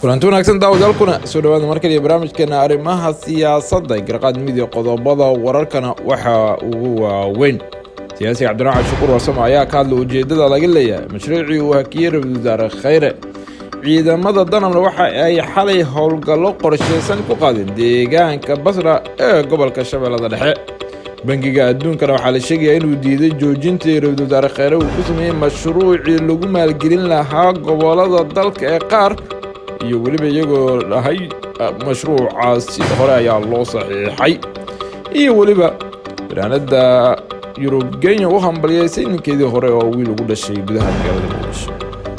Kulanti wanaagsan daawadayaal, kuna soo dhawaada mar kaliya barnaamijkeena arrimaha siyaasadda. Garqaad Midiya, qodobada wararkana waxaa ugu waaweyn: siyaasiga Cabdiraxmaan Shukuur Warsamo ayaa ka hadlay ujeedada laga leeyahay mashruucii uu hakiyey ra-iisul wasaare Khayre. Ciidamada Danabna waxa ay xalay howlgallo qorsheysan ku qaadeen deegaanka Basra ee gobolka Shabeellada Dhexe. Bangiga Adduunkana waxaa la sheegayaa inuu diiday joojintii ra-iisul wasaare Kheyre uu ku sameeyey mashruucii lagu maalgelin lahaa gobolada dalka ee qaar, iyo weliba iyagoo dhahay mashruucaasi hore ayaa loo saxiixay. Iyo weliba fanaanada Yurub Kenya u hambaliyay sayninkeedii hore oo wiil ugu dhashay gudaha magaalada Muqdisho.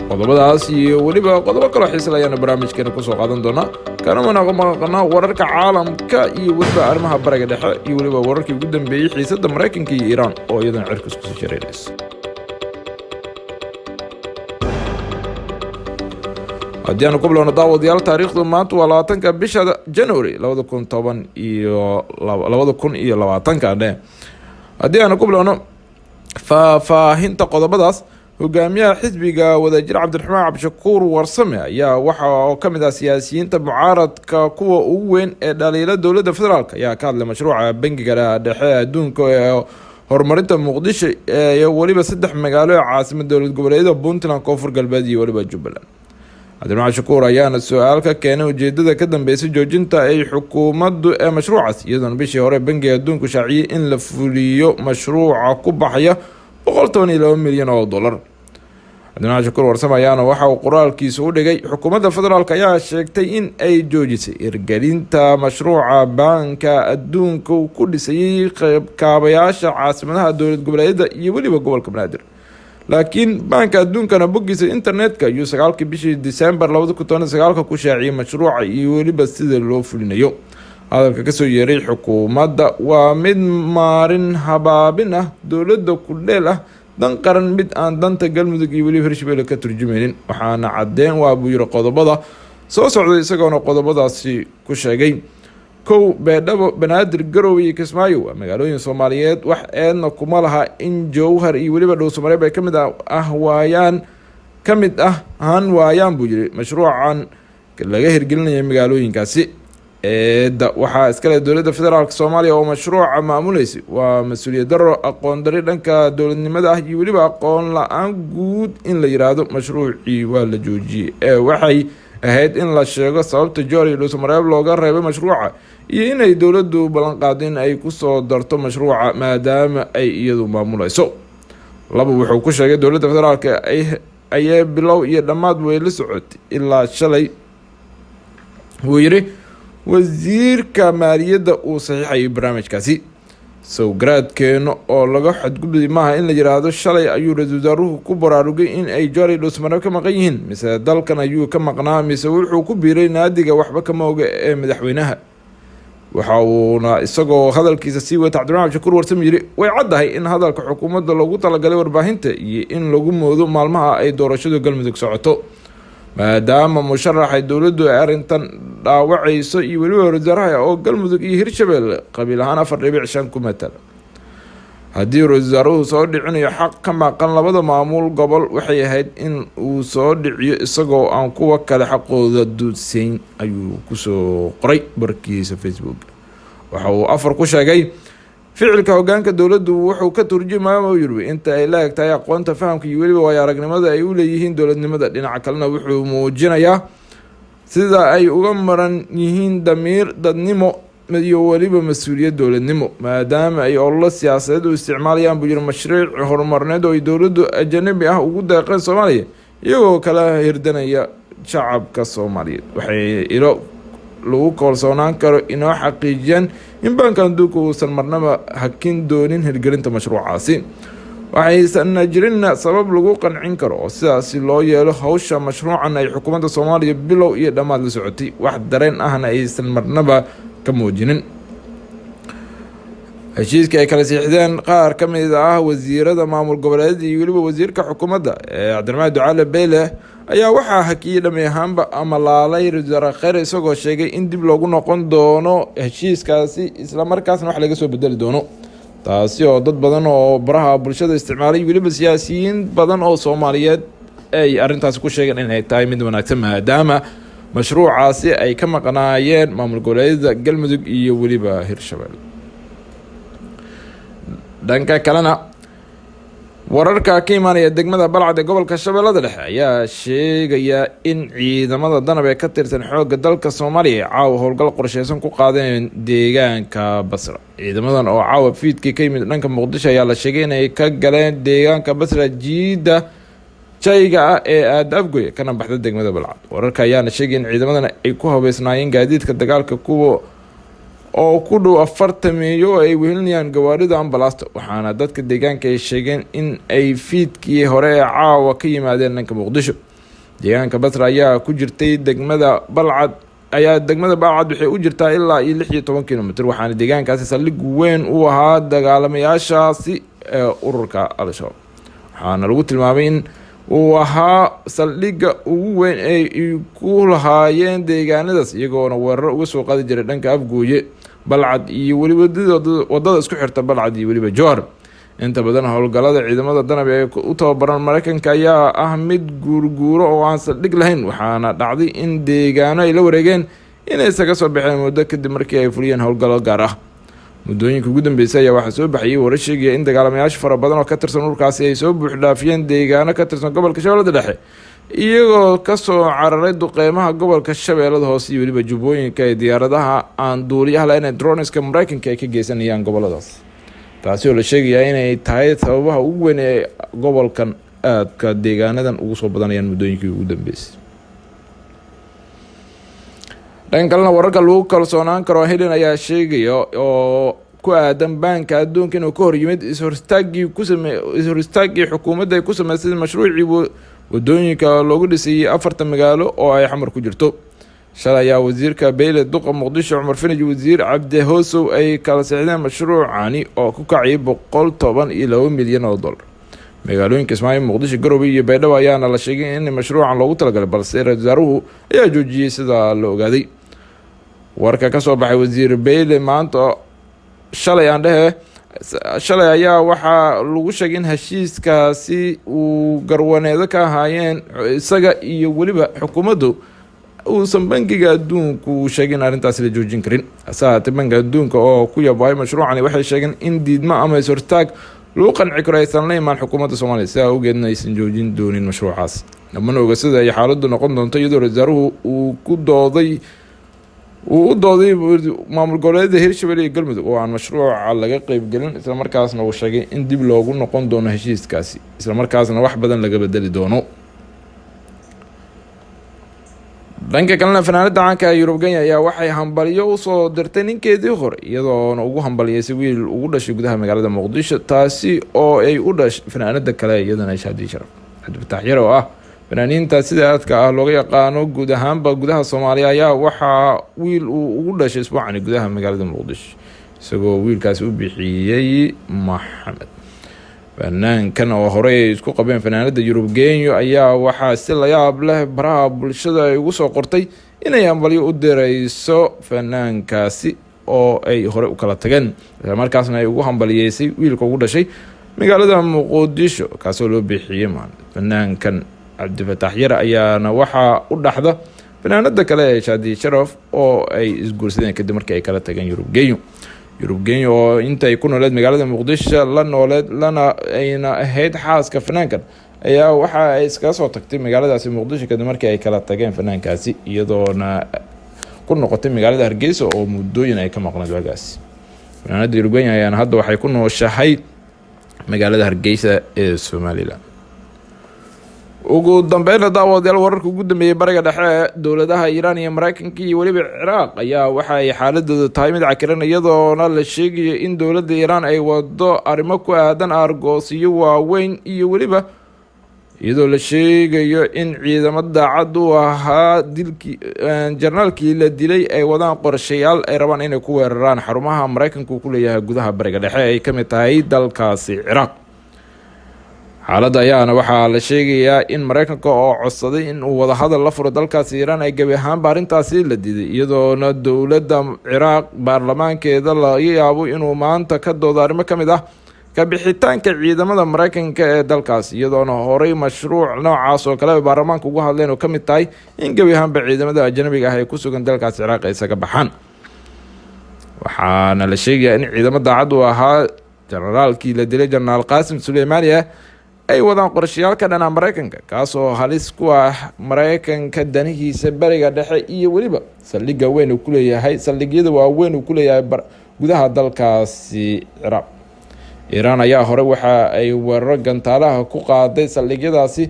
Qodobadaas iyo weliba qodobo kaloo xiisla ayaanu barnaamijkeena kusoo qaadan doonaa, kana maqnaa wararka caalamka iyo weliba arrimaha Bariga Dhexe, iyo weliba wararkii ugu dambeeyey xiisadda Maraykanka iyo Iiraan oo iyadana cirka isku sii shareeraysa. Haddii aanu ku bilowno, daawadayaal, taariikhdu maanta waa 20-ka bisha January 2010 iyo 2020-ka dhe. Haddii aanu ku bilowno faahfaahinta qodobadaas, hogaamiyaha xisbiga Wadajir Cabdiraxmaan Cabdishakuur Warsame ayaa waxa oo ka mid ah siyaasiyiinta mucaaradka kuwa ugu weyn ee dhaliila dowladda federaalk ayaa ka hadlay mashruuca Bangiga Dhexe ee Adduunka ee horumarinta Muqdisho iyo weliba saddex magaalo ee caasimad dowlad goboleedyada Puntland, Koonfur Galbeed iyo weliba Jubbaland. Cabdiraxmaan Shakuur ayaana su-aal ka keenay ujeedada ka dambeysay joojinta ay xukuumaddu ee mashruucaas, iyadoona bishii hore Bangiga Adduunku shaaciyey in la fuliyo mashruuca ku baxaya 112 milyan oo dollar. Cabdiraxmaan Shakuur Warsame ayaana waxa uu qoraalkiisa u dhigay: xukuumadda federaalk ayaa sheegtay in ay joojisay hirgelinta mashruuca Baanka Adduunka uu ku dhisayay kaabayaasha caasimadaha dowlad goboleedyada iyo weliba gobolka Banaadir, laakiin Baanka Adduunkana boggiisa internetka ayuu 9-kii bishii Disembar 2019-ka ku shaaciyey mashruuca iyo weliba sida loo fulinayo. Hadalka kasoo yeeray xukuumadda waa mid maarin habaabin ah, dowladda ku dheel ah, dan qaran, mid aan danta Galmudug iyo weliba Hirshabelle ka turjumaynin, waxaana caddeyn waa, buu yiri, qodobada soo socday, isagoona qodobadaasi ku sheegay: kow, Beedhabo, Banaadir, Garowe iyo Kismaayo waa magaalooyin Soomaaliyeed, wax eedna kuma laha in Jowhar iyo weliba Dhowsamareeb ay kamid ah waayaan, ka mid ah ahaan waayaan, buu yiri, mashruucan laga hirgelinaya magaalooyinkaasi. Eedda waxaa iskale dowladda federaalk Soomaaliya oo mashruuca maamuleysay. Waa mas-uuliyad daro, aqoon dari dhanka dowladnimada ah iyo weliba aqoon la-aan guud in la yiraahdo mashruucii waa la joojiyey, ee waxay ahayd in la sheego sababta Joor iyo Dhuusamareeb looga reebay mashruuca iyo inay dowladdu ballan qaado in ay kusoo darto mashruuca maadaama ay iyadu maamuleyso. Laba, wuxuu ku sheegay dowladda federaalk ayee bilow iyo dhammaad way la socotay ilaa shalay, wuu yiri, wasiirka maaliyadda uu saxiixayay barnaamijkaasi. Sowgaraadkeena oo laga xadgudbay maaha in la yiraahdo shalay ayuu ra-iisul wasaaruhu ku baraarugay in ay Joor iyo Dhuusmareeb ka maqan yihiin. Mise dalkan ayuu ka maqnaa, mise wuxuu ku biiray naadiga waxba kama oga ee madaxweynaha? Waxa uuna isagoo hadalkiisa sii wata Cabdiraxmaan Shakuur Warsame yiri: way caddahay in hadalka xukuumadda loogu talagalay warbaahinta iyo in lagu moodo maalmaha ay doorashadu Galmudug socoto, maadaama musharaxay dowladdu ay arrintan dhaawacayso iyo weliba ra-isul wasaaraha oo Galmudug iyo Hirshabelle qabiil ahaan 4.5 ku matala. Haddii ra-isul wasaaruhu soo dhicinayo xaq ka maqan labada maamul gobol, waxay ahayd in uu soo dhiciyo isagoo aan kuwa kale xaqooda duudsayn, ayuu kusoo qoray barkiisa Facebook. Waxa uu afar ku sheegay: ficilka hogaanka dowladdu wuxuu ka turjumaya, yiri, inta ay la eg tahay aqoonta, fahamka iyo weliba waayo aragnimada ay u leeyihiin dowladnimada. Dhinaca kalena wuxuu muujinayaa sida ay uga maran yihiin damiir dadnimo iyo weliba mas-uuliyad dowladnimo, maadaama ay ololo siyaasadeed u isticmaalayaan, buu yiri, mashruuc horumarneed oo ay dowladdu ajanabi ah ugu deeqeen Soomaaliya, iyagoo kala hirdanaya shacabka Soomaaliyeed. Waxay ilo lagu kalsoonaan karo inoo xaqiijiyaan in Baanka Adduunka uusan marnaba hakin doonin hirgelinta mashruucaasi. Waxaysan jirin sabab lagu qancin karo oo sidaasi loo yeelo hawsha mashruucan ay xukuumadda Soomaaliya bilow iyo dhammaad la socotay, wax dareen ahna aysan marnaba ka muujinin. Heshiiska ay kala siixdeen qaar ka mid ah wasiirada maamul goboleedyada iyo weliba wasiirka xukuumadda ee Cabdiraxmaan Ducaale Beyle ayaa waxaa hakiyey dhami ahaanba ama laalay ra-iisul wasaare Kheyre, isagoo sheegay in dib loogu noqon doono heshiiskaasi, islamarkaasna wax laga soo bedeli doono, taasi oo dad badan oo baraha bulshada isticmaalay, weliba siyaasiyiin badan oo Soomaaliyeed, ay arrintaasi ku sheegeen inay tahay mid wanaagsan, maadaama Mashruucaasi ay ka maqnaayeen maamul goboleedyada Galmudug iyo weliba Hirshabelle. Dhanka kalena, wararka ka imaanaya degmada Balcad ee gobolka Shabeellada Dhexe ayaa sheegaya in ciidamada Danab ee ka tirsan xoogga dalka Soomaaliya ay caawa howlgal qorsheysan ku qaadeen deegaanka Basra. Ciidamadan oo caawa fiidkii ka yimid dhanka Muqdisho ayaa la sheegay inay ka galeen deegaanka Basra jiida jayga ah ee aada Afgoy kana baxda degmada Balcad. Wararka ayaana sheegay in ciidamadan ay ku habeysnaayeen gaadiidka dagaalka, kuwa oo ku dhow 40 oo ay wehelinayaan gawaarida ambalaasta, waxaana dadka deegaanka ay sheegeen in ay fiidkii hore ee caawa ka yimaadeen dhanka Muqdisho. Deegaanka Basra ayaa ku jirtay degmada Balcad ayaa degmada Balcad waxay u jirtaa ilaa iyo 16 kilomitr, waxaana deegaankaasi saldhig weyn u ahaa dagaalamayaashaasi ee ururka Al-Shabaab, waxaana lagu tilmaamay in uu ahaa saldhigga ugu weyn ee ay ku lahaayeen deegaanadaas, iyagoona weeraro uga soo qaadi jiray dhanka Afgooye, Balcad iyo weliba wadada isku xirta Balcad iyo weliba Jowhar. Inta badan howlgallada ciidamada Danab ee u tababaran Mareykanka ayaa ah mid guurguuro oo aan saldhig lahayn, waxaana dhacday in deegaano ay la wareegeen inay isaga soo baxeen muddo kadib markii ay fuliyeen howlgallo gaar ah. Muddooyinka ugu dambeysay ayaa waxaa soo baxayay warar sheegaya in dagaalamayaasha fara badan oo ka tirsan ururkaasi ay soo buuxdhaafiyeen deegaano ka tirsan gobolka Shabeellada Dhexe, iyagoo kasoo cararay duqeymaha gobolka Shabeellada Hoose iyo weliba Jubbooyinka ee diyaaradaha aan duuliyaha lahayn ee droneska Mareykanka ay ka geysanayaan goboladaas, taasi oo la sheegayaa inay tahay sababaha ugu weyn ee gobolkan aadka deegaanadan ugu soo badanayaan muddooyinkii ugu dambeysay. Dhan kalena, wararka lagu kalsoonaan karo Helen ayaa sheegaya oo ku aadan Baanka Adduunka inuu ka hor yimid is-hor istaaggii xukuumadda ay ku sameysay mashruucii wadooyinka loogu dhisayay afartan magaalo oo ay Xamar ku jirto. Shalay ayaa wasiirka Beyle, duqa Muqdisho Cumar Finij, wasiir Cabdi Hoosow ay kala sixdeen mashruucani oo ku kacayay 112 milyan oo dollar. Magaalooyinka Ismaaciil, Muqdisho, Garowe iyo Baydhabo ayaana la sheegay in mashruucan loogu talagalay, balse ra-isul wasaaruhu ayaa joojiyey, sida la ogaaday. Warka kasoo baxay wasiir Beyle maanta, shalay aan dhehe, shalay ayaa waxaa lagu sheegay in heshiiskaasi uu garwaneedo ka ahaayeen isaga iyo weliba xukuumaddu, uusan Bangiga Adduunku uu sheegay in arrintaasi la joojin karin. Hase haatee, Bangiga Adduunka oo ku yabaahay mashruucani waxay sheegeen in diidmo ama is-hortaag lagu qanci karo aysan la imaan xukuumadda Soomaaliya, sidaa awgeedna aysan joojin doonin mashruucaas. Lamana oga sida ay xaaladdu noqon doonto, iyadoo ra-isul wasaaruhu uu ku dooday uu u dooday maamul goboleedyada Hirshabelle iyo Galmudug oo aan mashruuca laga qeybgelin, islamarkaasna uu sheegay in dib loogu noqon doono heshiiskaasi, islamarkaasna wax badan laga bedeli doono. Dhanka kalena, fanaanada caanka ee Yurub Genya ayaa waxay hambalyo usoo dirtay ninkeedii hore, iyadoona ugu hambalyeysay wiil ugu dhashay gudaha magaalada Muqdisho, taasi oo ay u dhashay fanaanada kale iyadana Shaadi Sharaf. Cabdifataax Yar oo ah fanaaniinta sida aadka ah looga yaqaano guud ahaanba gudaha Soomaaliya ayaa waxaa wiil uu ugu dhashay isbuucani gudaha magaalada Muqdisho, isagoo wiilkaasi u bixiyey Maxamed. Fanaankan oo horey ay isku qabeen fanaanada Yurub Genyo ayaa waxaa si layaab leh baraha bulshada ay ugu soo qortay inay hambalyo u direyso fanaankaasi oo ay horey u kala tageen, islamarkaasna ay ugu hambaliyeysay wiilka ugu dhashay magaalada Muqdisho, kaasoo loo bixiyey Maxamed. Fanaankan Cabdifataax Yar ayaana waxaa u dhaxda fanaanada kale ee Shaadi Sharaf oo ay isguursadeen kadib markii ay kala tageen Yurub Genyo. Yurub Genyo oo intay ku nooleed magaalada Muqdisho la nooleed lana ayna ahayd xaaska fanaankan ayaa waxa ay iskaga soo tagtay magaaladaasi Muqdisho kadib markii ay kala tageen fanaankaasi, iyadoona ku noqotay magaalada Hargeysa oo muddooyin ay ka maqnayd waagaasi. Fanaanada Yurub Genyo ayaana hadda waxay ku nooshahay magaalada Hargeysa ee Somaliland. Ugu dambeynna, daawadayaal, wararka ugu dambeeyey Bariga Dhexe, dowladaha Iiraan iyo Mareykanka iyo weliba Ciraaq ayaa waxa ay xaaladooda tahay mid cakiran, iyadoona la sheegayo in dowladda Iiraan ay wado arrimo ku aadan aargoosiyo waaweyn, iyo weliba iyadoo la sheegayo in ciidamo daacad u ahaa dilkii jarnaalkii la dilay ay wadaan qorshayaal ay rabaan inay ku weeraraan xarumaha Mareykanku ku leeyahay gudaha Bariga Dhexe ay kamid tahay dalkaasi Ciraaq. Xaaladda ayaana waxaa la sheegayaa in Mareykanka oo codsaday in uu wadahadal la furo dalkaasi Iiraan ay gebi ahaanba arrintaasi la diiday, iyadoona dowladda Ciraaq baarlamaankeeda laga yaabo inuu maanta ka doodo arrimo ka mid ah Kabixitaanka ciidamada Mareykanka ee dalkaas, iyadoona horey mashruuc noocaas oo kale ay baarlamaanka uga hadleen oo kamid tahay in gebi ahaanba ciidamada ajnabiga ah ee ku sugan dalkaas Ciraaq ay isaga baxaan. Waxaana la sheegayaa in ciidamo daacad uu ahaa generaalkii la dilay, Jenaraal Qaasim Suleymaani ah, ay wadaan qorshayaal ka dhana Mareykanka, kaasoo halis ku ah Mareykanka danihiisa Bariga Dhexe iyo weliba saldhigga weyn uu kuleeyahay, saldhigyada waaweyn uu kuleeyahay gudaha dalkaasi Ciraaq. Iiraan ayaa hore waxa ay weeraro gantaalaha ku qaaday saldhigyadaasi,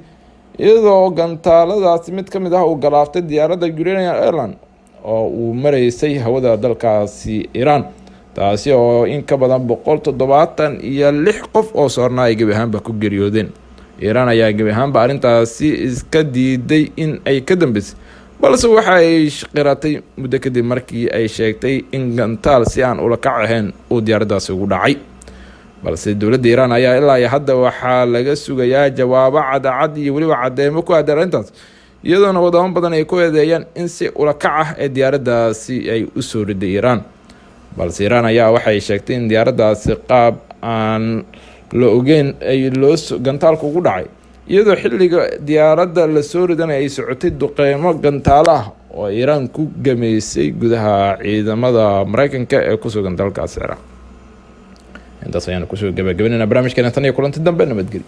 iyadoo gantaaladaasi mid ka mid ah uu galaaftay diyaaradda Iranian Airline oo uu mareysay hawada dalkaasi Iiraan, taasi oo in ka badan 176 qof oo saarnaa ay gebi ahaanba ku geeriyoodeen. Iiraan ayaa gebi ahaanba arrintaasi iska diiday in ay ka dambeysay, balse waxa ay qiratay muddo kadib markii ay sheegtay in gantaal si aan ula kac ahayn uu diyaaraddaasi ugu dhacay. Balse dowladda Iiraan ayaa ilaa iyo hadda waxaa laga sugayaa jawaabo cadacad iyo weliba cadeymo ku aadan arrintaas, iyadoona wadamo badan ay ku eedeeyaan in si ula kac ah ee diyaaraddaasi ay usoo riday Iiraan. Balse Iiraan ayaa waxay sheegtay in diyaaraddaasi qaab aan la ogeyn ay loo gantaalka ugu dhacay, iyadoo xilliga diyaaradda lasoo ridanay ay socotay duqeymo gantaalo ah oo Iiraan ku gameysay gudaha ciidamada Mareykanka ee ku sugan dalkaasi Ciraaq. Intaas ayaanu kusoo gabagabeynayna barnaamijkeena. Tan iyo kulanti dambe, nabadgelyo.